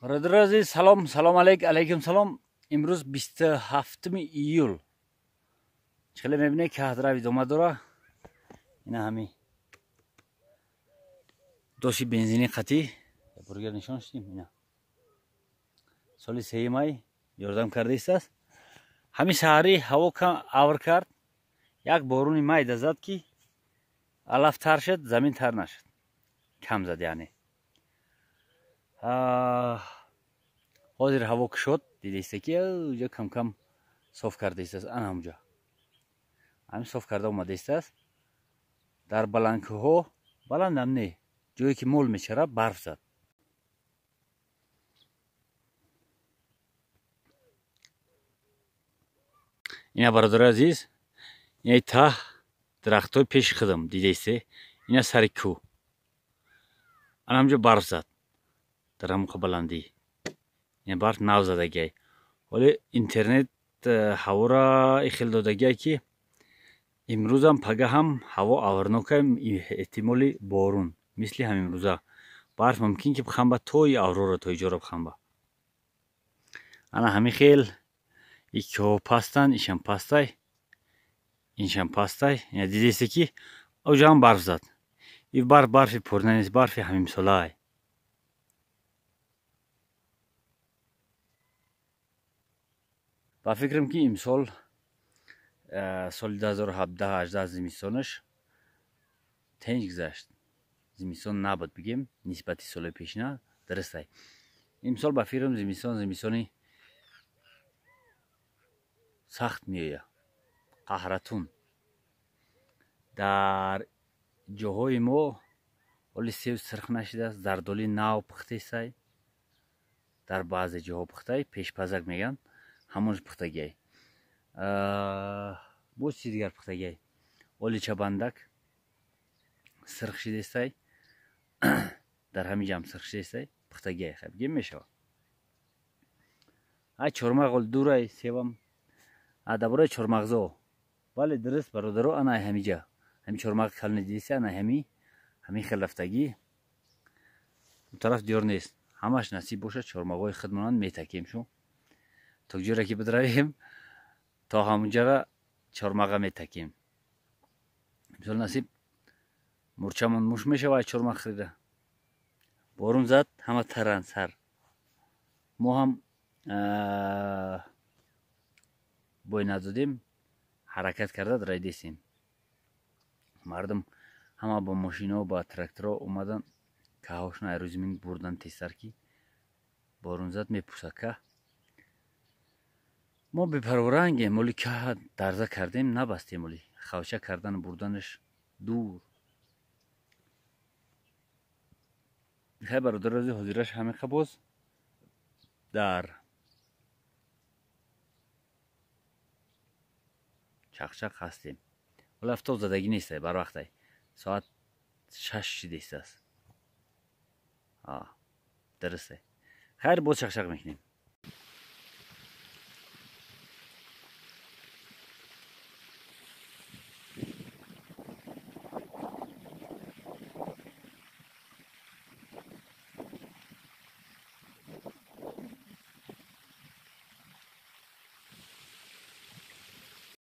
Бародари азиз, салом, салом алейк, алейкум салом. Имрӯз 27 июл. Хеле мебинед ки ҳадрав идома дора. Ина ҳами доши бензини қатӣ бургер нишон шудим. Ина соли 3 май ёрдам карда истааст. Ҳами саҳарӣ ҳаво кам авр кард, як боруни майда зад ки алаф тар шуд, замин тар нашуд. Кам зад яъне. Ҳозир ҳаво кушод, дидаиста ки уҷа кам-кам соф карда истааст. Ана ҳамуҷа ҳамин соф карда омада истааст. Дар баландкӯҳҳо, баландам не, ҷое ки мол мечарад, барф зад. Ина бародари азиз, инаи таҳ дарахтҳои пеши худам дидаисте, ина сари кӯҳ. Ана ҳамҷо барф зад дар ҳамон баландӣ. Ина барф нав задагиай. Ҳоле интернет ҳавора ихел додагиай ки имрӯзам пагаҳам ҳаво аврнокай, эҳтимоли борун, мисли ҳамимрӯза. Барф мумкин ки бихамба тои Аврора, то иҷора бихамба. Ана ҳамин хел иккиҳо пастанд, ишам пастай, иншам пастай. Ина дидесте ки оҷаам барф зад. И барф барфи пурна нест, барфи ҳамимсолаай. Ба фикрам ки имсол соли 2017-18 зимистонаш тенҷ гузашт. Зимистон набуд бигем нисбати соли пешина, дурустай. Имсол ба фикрам зимистон зимистони сахт меояд, қаҳратун. Дар ҷоҳои мо ҳоли сев сирх нашидааст, зардоли нав пухтесай. Дар баъзе ҷоҳо пухтай, пешпазак мегӯянд, ҳамонаш пухтагиай. Боз чиз дигар пухтагиай. Оличабандак сирх шидестай, дар ҳамин ҷам сирх шидестай, пухтагиай. Хай бигем мешавад. Ай чормағ ҳол дурай севам. Дар бораи чормағзо. Бале, дуруст бародаро, ана ҳамиҷа. Ҳамин чормағ калони дидеси, ана ҳамин хел рафтагӣ. Он тараф диёр нест. Ҳамаш насиб бошад, чормағҳои худмонанд метакем шу. То ҷоре ки бидравем, то ҳамунҷара чормаға метакем. Мисол насиб мурчамон муш мешавад чормағ хӯрида. Борун зад, ҳама таранд сар. Мо ҳам бой надодем, ҳаракат карда дарайдесем. Мардум ҳама бо мошино, ба тракторо омадан, каҳошон айрӯзи мин бурдан тезтар ки борун зад мепӯсад каҳ. Мо бепарворангем, оли каҳ дарза кардем, набастем, оли хавча кардан бурданаш дур. Хай бародари азиз, ҳозираш ҳамиқа боз дар чақчақ ҳастем. Ҳоло афтоб задагӣ нестай, барвақтай. Соат 6 шидестааст. Дурустай. Хайр, боз чақчақ мекунем.